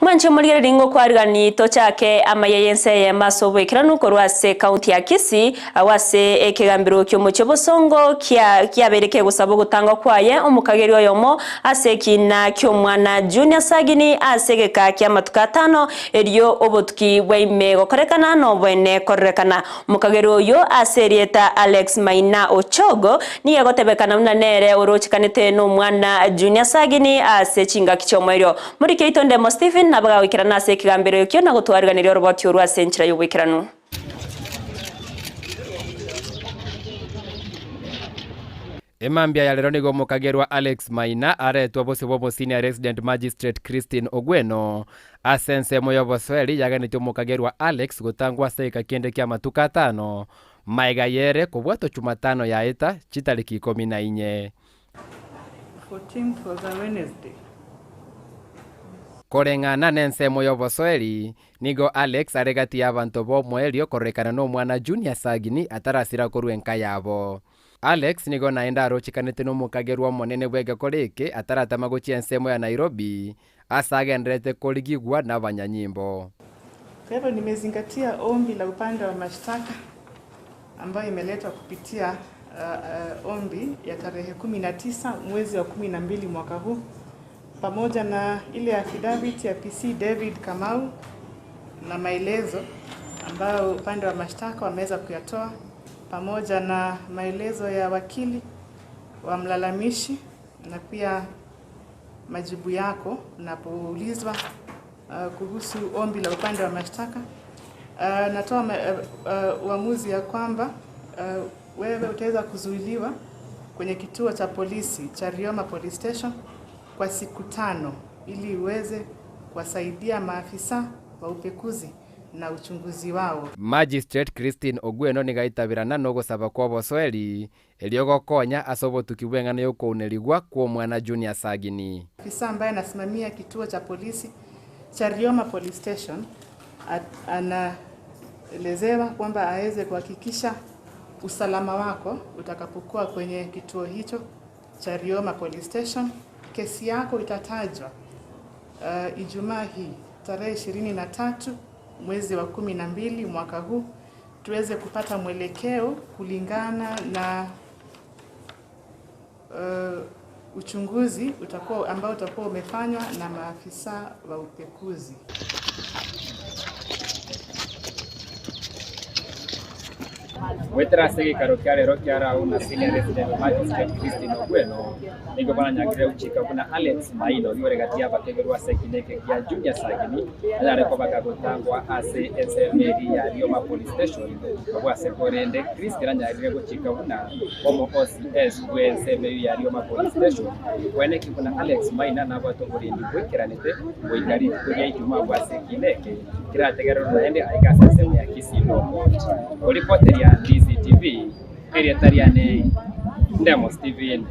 Mwanche morigererie ngokwarigani tochake amaya y'ense eyemo ase oboikeranu korwa ase ekaunti ya Kisii, agwo ase ekegambero ki'omochie bosongo kia kiabeire kegosaba ogotangwa kwaye omokageri oyomo ase ekiina ki'omwana Junior Sagini ase egeka ki'amatuko atano erio obotuki bwa ime gokorekana noboene kororekana. Omokageri oyio ase erieta Alex Maina Ochogo nigo egotebekana buna nere orochekanete nomwana Junior Sagini ase chingaki chi'omoerio. Moriki oito Ndemo Stephen nabo gagoikerana ase ekegambero ekio na gotwariganeria oroboti orwo ase enchera y'oboikeranu. Emambia ya rero nigo omokagerwa Alex Maina aretwe bosio bw'omo-senior resident magistrate Christine Ogweno ase ensemo y'obosoeri yaganetie omokagerwa Alex gotangwa ase egeka kende ki'amatuko atano maega y'ere kobwatwa Chumatano yaeta chitariki ikomi na inye. 14th was a Wednesday. Koreng'ana nensemo y'obosoeri, nigo Alex are gati y'abanto b'omoerio kororekana nomwana Junior Sagini atarasira korwa enka yabo. Alex nigo naende arochekanete nomokagerwa omonene bw'egekora eke ataratama gochia ensemo ya Nairobi ase agendererete korigigwa nabanyanyimbo. Kwa hivyo nimezingatia ombi la upande wa mashtaka ambayo imeletwa kupitia uh, uh, ombi ya tarehe 19 mwezi wa 12 mwaka huu pamoja na ile affidavit ya PC David Kamau na maelezo ambayo upande wa mashtaka wameweza kuyatoa pamoja na maelezo ya wakili wa mlalamishi na pia majibu yako unapoulizwa uh, kuhusu ombi la upande wa mashtaka. Uh, natoa uh, uamuzi ya kwamba uh, wewe utaweza kuzuiliwa kwenye kituo cha polisi cha Rioma Police Station kwa siku tano ili uweze kuwasaidia maafisa wa upekuzi na uchunguzi wao. Magistrate Christine Ogweno nigo aitabirana nogosaba kw'obosoeri erio gokonya ase obotuki bw'eng'ana y'okounerigwa kw'omwana Junior Sagini. Afisa ambaye anasimamia kituo cha polisi cha Rioma Police Station anaelezewa kwamba aweze kuhakikisha usalama wako utakapokuwa kwenye kituo hicho cha Rioma Police Station. Kesi yako itatajwa uh, Ijumaa hii tarehe 23 mwezi wa 12 mwaka huu tuweze kupata mwelekeo kulingana na uh, uchunguzi utakuwa ambao utakuwa umefanywa na maafisa wa upekuzi. Goetera ase egeikaro kia rero kia Rao na Senior Resident Magistrate Christine Ogweno, nigo baranyagire gochika buna Alex Maina oyio ore gati y'abategerwa ase ekina eke gia Junior Sagini anyare koba kagotangwa ase ensemo eria ya Rioma Police Station abwo ase korende Christine anyarire gochika buna omo OCS bw'ensemo eyio ya Rioma Police Station kweneki buna Alex Maina nabwate oborendi bwaikeranete goika rituko ria Ijumaa abwo ase ekina eke kerategererwe naende aiga ase ensemo ya Kisii Law Court. Oripoteria DCTV, erieta riane Ndemo Stephen.